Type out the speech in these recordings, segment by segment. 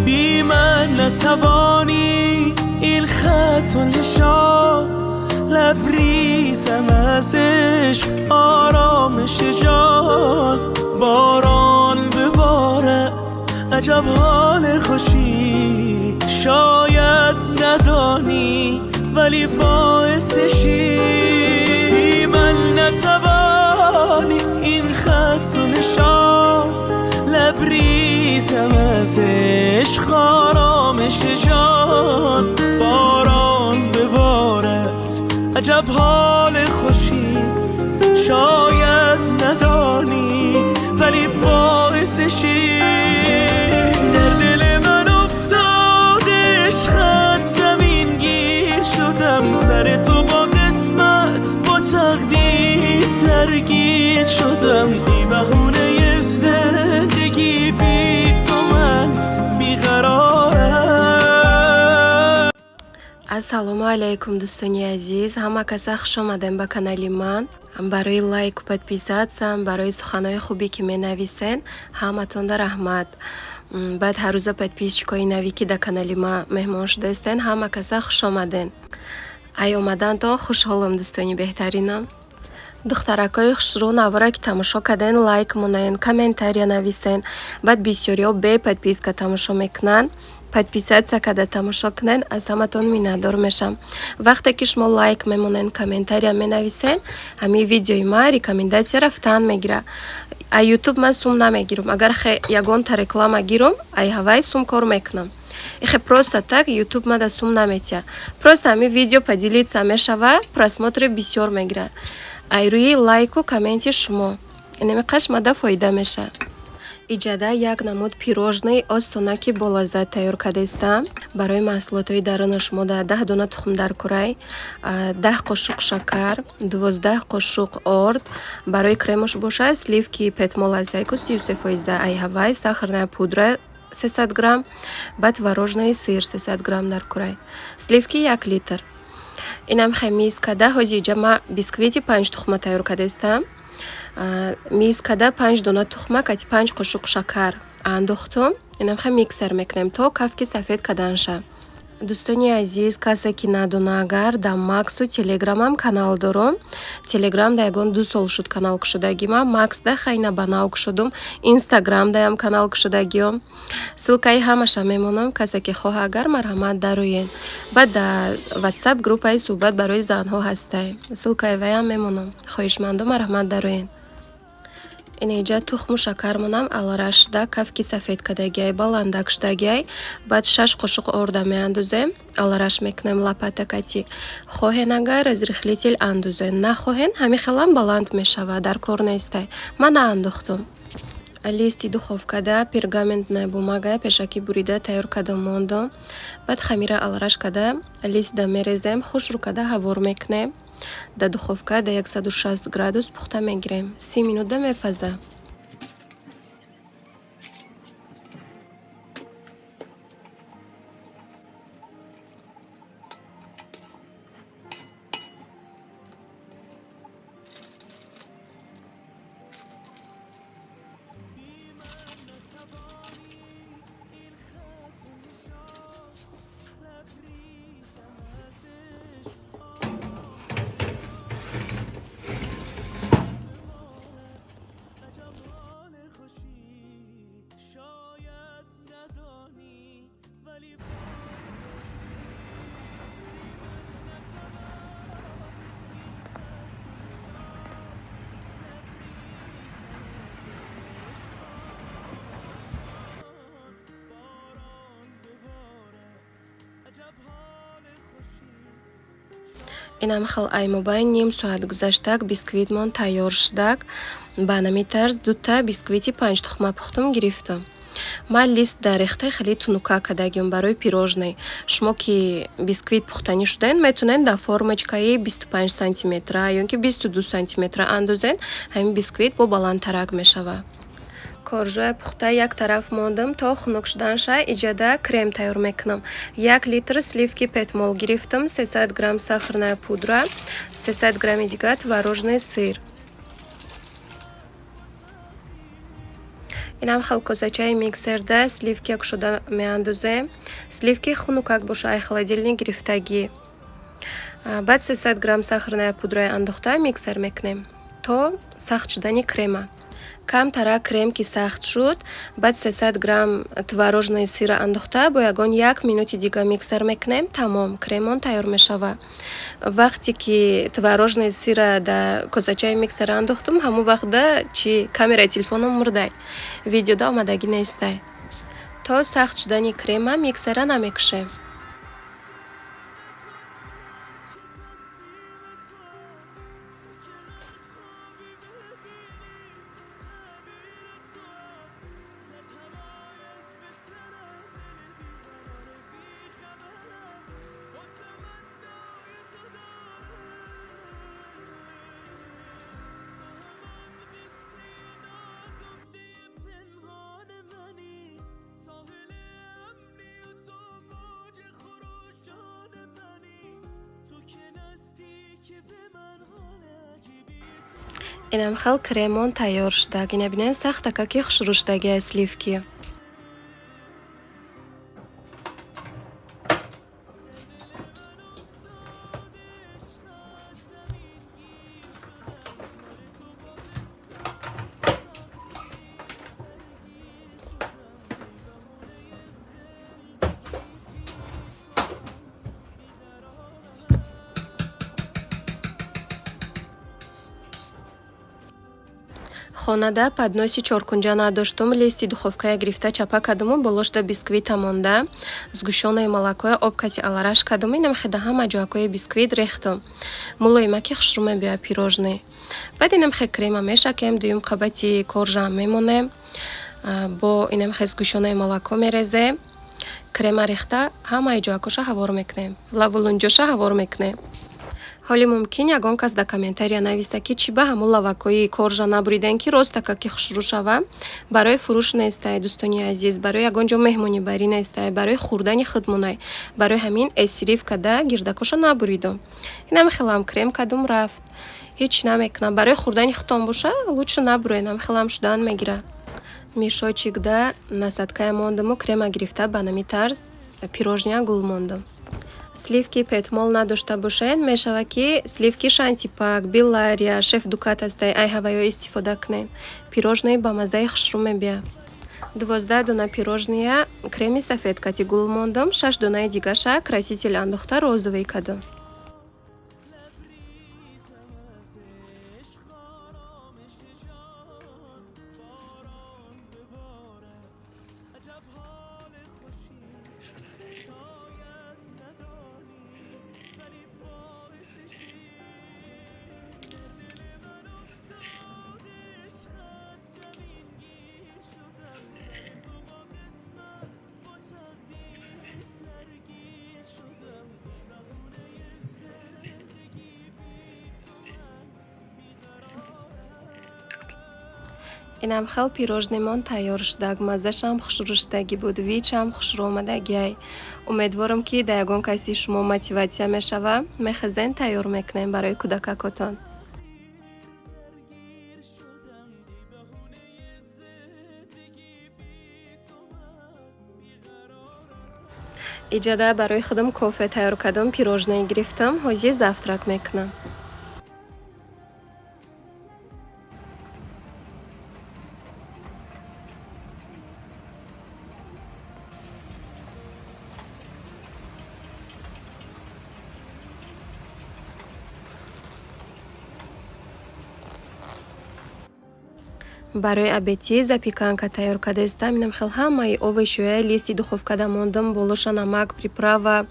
بی من نتوانی این خط و نشان، لبریزم از عشق آرامش جان. باران ببارد عجب حال خوشی، شاید ندانی ولی باعثشی. بی من نتوانی این خط و نشان، لبریزم از عشق آرامش جان. باران ببارد عجب حال خوشی، شاید ندانی ولی باعثشی. در دل من افتاد عشقت زمین گیر شدم، سر تو با قسمت با تقدیر درگیر شدم. بی بهونه زندگی بی تو من بیقرارم. Ассалому алайкум, дӯстони азиз, ҳама каса хуш омадем ба канали ман. Барои лайку подписаться, барои суханҳои хубе ки менависен, ҳаматонда раҳмат. Баъд ҳаррӯза подписчикои навӣ, ки дар канали ма меҳмон шудаистен, ҳама каса хуш омаден. Ай омадантон хушҳолам, дӯстони беҳтаринам. Духтаракҳои хушрӯ, навора ки тамошо карден, лайк монен, комментария нависен. Баъд бисёриҳо бе подписка тамошо мекунанд. Подписаться карда тамошо кунен, аз ҳаматон миннатдор мешам. Вақте ки шумо лайк мемонен, комментария менависен, ҳамин видеои ма рекомендация рафтан мегира. А Ютуб ман сум намегирам. Агар ягонта реклама гирам, ай ҳавай сум кор мекунам. Ихе просто так Ютуб мада сум наметиҳад. Просто ҳамин видео поделиться мешава, просмотри бисёр мегирад. Ай рӯи лайку комменти шумо. Инами қаш мада фоида мешавад. Иҷада як намуд пирожный остонаки болаззат тайёр кардаистам. Барои маҳсулотҳои даруна шумо да 10 дона тухм дар курай, 10 қошуқ шакар, 12 қошуқ орд. Барои кремош бошад сливки Петмол ҳастайку 33 фоиза, ай ҳавай, сахарная пудра 300 грамм, баъд творожный сыр 300 грамм дар курай. Сливки 1 литр. Инам хе миз када, ҳози иҷа ма бисквити панҷ тухма тайёр кардаистам. Миз када панҷ дона тухма кати 5 қошуқ шакар андохтум. Инам хе миксер мекунем, то кафки сафед каданша. Дӯстони азиз, касе ки надона, агар дар Максу Телеграмам канал дорум. Телеграм да ягон 2 сол шуд канал кушодагима, Максда хайна ба нав кушодум, Инстаграм даям канал кушодагиём. Ссылкаи ҳамаша мемонам, касе ки хоҳа агар, марҳамат, дароен. Баъд дар Ватсап группаи суҳбат барои занҳо ҳастай, ссылкаи ваям мемонам, хоҳишмандо марҳамат, дароен. Инеҷа тухму шакармонам аларашда кафки сафед кардагиай, баландак шудагиай. Баъд 6 қошуқ орда меандозем, алараш мекунем лопата кати. Хоҳен агар, разрыхлитель андозен, нахоҳен, ҳамин хелам баланд мешавад, дар кор нестай. Ман наандохтум. Листи духовкада пергаментная бумага пешакӣ бурида тайёр карда мондум. Баъд хамира алараш карда листда мерезем, хушрӯ карда ҳавор мекунем. Дар духовка дар 160 градус пухта мегирем, 30 минута мепаза. بی من نتوانی این خط و نشان، لبریزم از عشق عجب حال خوشی، شاید ندانی ولی باعثشی. نتوانی این خط و نشان، لبریزم از عشق آرامش جان. باران ببارد عجب حال خوشی. Инам хел ай мобайн ним соат гузаштак, бисквитмон тайёр шудак. Ба ҳамин тарз дута бисквити панҷтухма пухтум, гирифтам. Ман лист дар рехта хеле тунука кардагиам барои пирожный. Шумо ки бисквит пухтанӣ шудаен, метавонед дар формочкаи 25 сантиметра ё ин ки 22 сантиметра андозен, ҳамин бисквит бо баландтарак мешавад. Коржоя пухта як тараф мондам то хунук шуданша. Иҷада крем тайёр мекунам. 1 литр сливки Петмол гирифтам, 300 грамм сахарная пудра, 300 грамми дигар творожный сыр. Инам хел косачаи миксерда сливки кушода меандозем. Сливки хунукак боша, ай холодильник гирифтагӣ. Баъд 300 грамм сахарная пудраи андохта миксер мекунем то сахт шудани крема. Камтара крем ки сахт шуд, баъд 300 грамм творожный сыра андохта бо ягон як минути дига миксер мекунем, тамом, кремон тайёр мешавад. Вақте ки творожный сыра да косачаи миксера андохтум, ҳамон вақт чи камераи телефоном мурдай, видеода омадагӣ нестай. То сахт шудани крема миксера намекушем. Инам хел кремон тайёр шудаг. Ина бинед, сахтака ки хушрӯ шудагиай сливки. Хонада подноси чоркунҷа надоштум, листи духовкая гирифта чапа кардуму болошда бисквита монда, сгущённое молокоя об кати алараш кардуму, инам хеда ҳама ҷоакҳои бисквит рехтум. Мулоимаки хушрӯ мебиёяд пирожное. Баъд инам хе крема мешакем, дуюм қабати коржаам мемонем, бо инам хе сгущённое молоко мерезем, крема рехта ҳамаи ҷоакҳоша ҳавор мекунем, лавулунҷоша ҳавор мекунем. Ҳоли мумкин ягон кас дар комментария нависа, ки чӣ ба ҳамун лавакҳои коржа набуридем, ки ростака ки хушрӯ шава. Барои фурӯш нестай, дӯстони азиз, барои ягон ҷо меҳмонибарӣ нестай, барои хӯрдани худмонай. Барои ҳамин эсриф када гирдакоша набуридум. Инам хелам крем кадум, рафт, ҳеҷ намекунам. Барои хӯрдани худтон боша, лучше набурен, ам хелам шудан мегирад. Мешочикда насадкая мондуму крема гирифта ба нами тарз пирожния гул мондум. Сливки Петмол надошта бошед, мешавад, ки сливки Шантипак, Беллария, Шеф Дукат ҳастай, ай ҳаваё истифода кунед. Пирожное ба маззаи хушрӯ мебиёяд. 12 дона пирожния креми сафед кати гул мондум, шаш донаи дигаша краситель андохта розовый кардум. Инам хел пирожнемон тайёр шудаг, маззашам хушрӯ шудагӣ буд, вичам хушрӯ омадагиай. Умедворам, ки дар ягон каси шумо мотиватсия мешава, мехезен, тайёр мекунем барои кӯдакакотон. Иҷада барои худам кофе тайёр кардам, пирожное гирифтам, ҳозир завтрак мекунам. Барои обедӣ запеканка тайёр кардаистам. Инам хел ҳамаи овощҳоя листи духовкада мондам, болоша намак, приправа,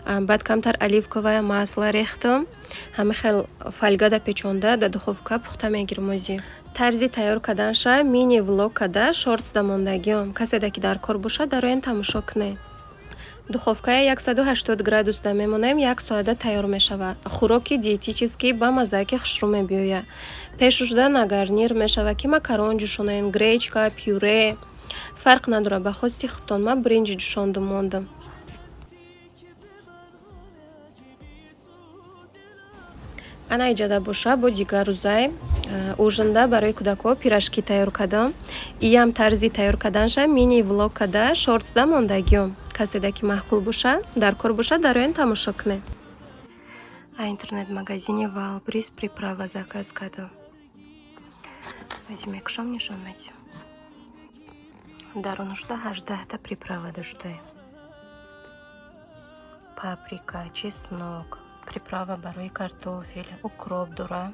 баъд камтар оливковое масло рехтам. Ҳама хел фольгада печонда дар духовка пухта мегирам. Озӣ тарзи тайёр карданша мини влог карда шортсда мондагиам. Каседа ки дар кор бошад, дароен тамошо кунед. Духовкая 180 градусда мемонем, як соата тайёр мешавад. Хӯроки диетический ба маззаки хушрӯ мебиёяд. Пешушда на гарнир мешавад, ки макарон ҷӯшонем, гречка, пюре, фарқ надорад, ба хости худтон. Ман бринҷ ҷӯшондум, мондам. Ана иҷада боша, бо дигар рӯзай ужин да барои кӯдакҳо пирожки тайёр кардам. Иям тарзи тайёр карданша мини влог када шортсда мондагиём. Каседа ки маъқул боша, дар кор боша, дароен, тамошо кунед. А интернет-магазини Вайлдберриз приправа заказ кардам. Ази мекушам, нишон медиҳам. Дарунушда 18-та приправа доштаем: паприка, чеснок, приправа барои картофель, укроп дора,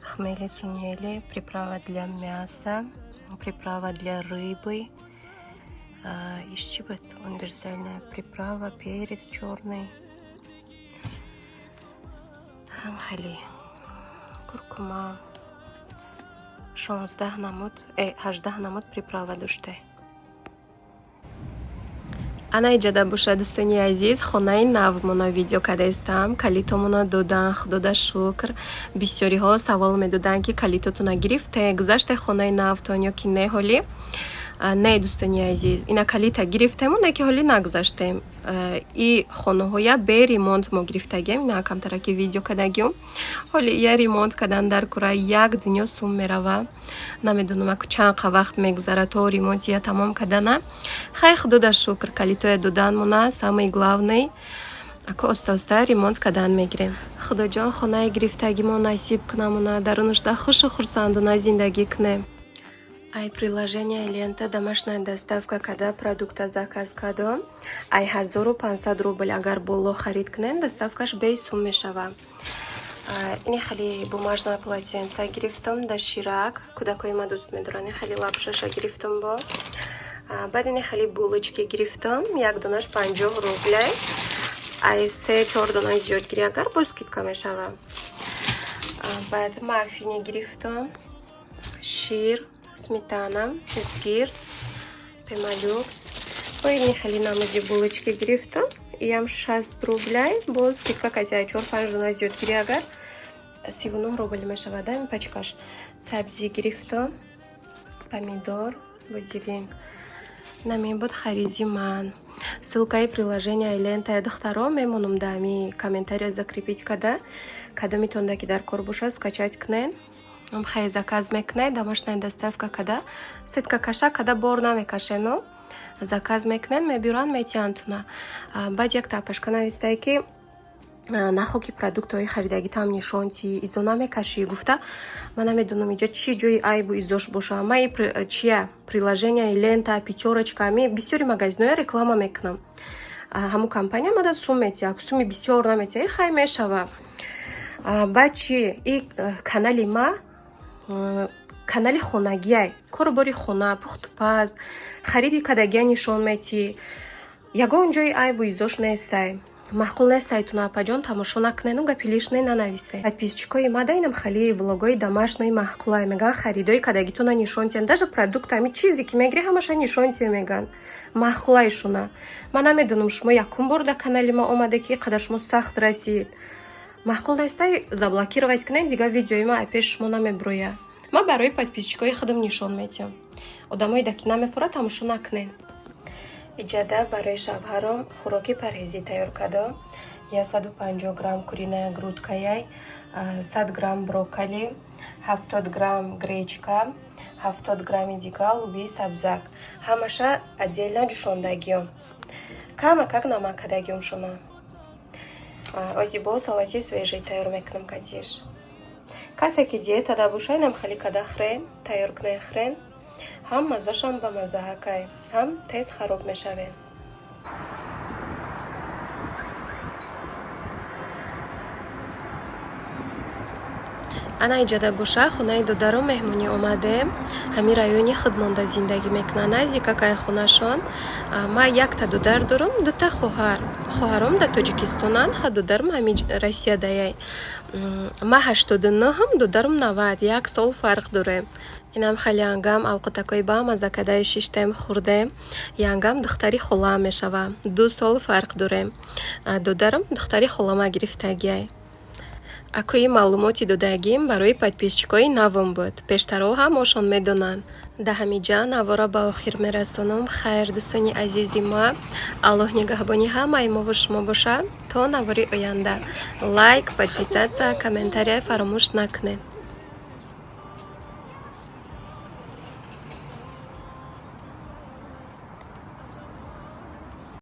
хмели сунели, приправа для мяса, приправа для рыбы, иш чӣ буд, универсальная приправа, перец чёрный, хеле куркума. 16 намуд, 18 намуд приправа дошта. Ана иҷада боша, дӯстони азиз, хонаи навмона видео кардаистам. Калитомона додан, худода шукр. Бисёриҳо савол медоданд, ки калитотона гирифте, гузаште хонаи навтон ё ки не ҳолӣ. Не, дӯстони азиз, ина калита гирифтему, не ки ҳолӣ нагузаштем. И хонаҳоя бе ремонт мо гирифтагем, ина камтараки видео кардагиюм. Ҳоли я ремонт кардан дар кура як дунё сум мерава. Намедонам, аку чанд қа вақт мегузара то ремонтия тамом кардана. Хай, худода шукр, калитоя доданмона, самый главный. Аку оста оста ремонт кардан мегирем. Худоҷон, хонаи гирифтагимо насиб кунамона, дарунушда хушу хурсандона зиндагӣ кунем. Ай приложение Лента домашняя доставка када продукта заказ кардам. Ай 1500 рубл агар боло харид кунем, доставкаш бесум мешава. Ини хеле бумажная полотенца гирифтам, Доширак. Кӯдакои ма дӯст медоранд. Хеле лапшаша гирифтам бо. Баъд ини хеле булочки гирифтам. Як донаш 50 рублей. Ай се чор донаи зиёд гирӣ агар, боз скидка мешава. Баъд маффини гирифтам. Шир, сметана, згир, Пемолюкс. Бо ини хеле намуди булочки гирифтам. Иям 60 рублей. Боз скидка кати, чор панҷ дона зиёд гирӣ агар, 39 рубл мешавад ин пачкаш. Сабзӣ гирифтам, помидор, бодиринг. Намин буд хариди ман. Ссылкаи приложения Лентая, духтаро, мемонам да ами комментария закрепить када. Кадомитонда ки дар кор бошад, скачать кунед. Хай, заказ мекунед, домашняя доставка када, сетка каша када бор намекашену, заказ мекунед, мебиранд, метиҳанд. Баъд як тапашка навистае, ки нахо ки продуктҳои харидагитам нишон ти, изо намекашӣ гуфта. Ман намедонам, иҷа чӣ ҷои айбу изош боша. Ма чия, приложения Лента, Пятёрочка, ми бисёри магазинҳоя реклама мекунам. Ҳамун компания мада сум метиҳа, суми бисёр наметиҳа, хай мешава. Баъд чи, и канали ма канали хонагиай, кору бори хона, пухтупаз, хариди кадагия нишон метӣ. Ягон ҷои айбу изош нестай. Маъқул нестайтуна, апаҷон, тамошо накунену гапи лишний нанависе. Подписчикои ма да инам хеле влогои домашний маъқулай меган, харидои кадагитона нишон тиҳанд, даже продукт, ами чизе ки мегирӣ, ҳамаша нишон тиҳ меган, маъқулайшуна. Ман намедонам, шумо якум бор дар канали ма омаде, ки қадар шумо сахт расид. Маъқул нестай, заблокировать кунед, дигар видеои ма пеши шумо намеброяд. Ман барои подписчикои худам нишон метиҳам. Одамое да ки намефурад, тамошо накунед. Иҷада барои шавҳаром хӯроки парҳезӣ тайёр кардам. 150 грамм куриная грудка яй, 100 грамм брокколи, 70 грамм гречка, 70 грамми дигар лӯбии сабзак. Ҳамаша отдельно ҷӯшондагиём. Камакак намак кардагиём шуна. Ози бо салати свежий тайёр мекунам катиш. Касе ки диетада боша, инам хеле када хрен тайёр кунед, хрен. Ҳам маззашам ба маззаҳакай, ҳам тез хароб мешавед. Ана иҷада боша, хонаи додаром меҳмонӣ омадем. Ҳамин райони худ монда зиндагӣ мекунанд, наздикакай хонашон. Ман якта додар дорам, дута хоҳар. Хоҳаром дар Тоҷикистонанд, ха додарам ҳамин Россиядаяй. Ман 89-ам, додарам 90, як сол фарқ дорем. Инам хеле янгам авқотакҳои бамазза кадаи шиштем, хӯрдем. Янгам духтари холаам мешава. 2 сол фарқ дорем. Додарам духтари холама гирифтагиай. Акои маълумоти додагим барои подписчикои навом буд. Пештарҳо ҳамошон медонанд. Да ҳамиҷа навора ба охир мерасонам. Хайр, дӯстони азизи ма, Аллоҳ нигаҳбони ҳамаи мову шумо бошад. То навори оянда. Лайк, подписаться, комментария фаромӯш накунед.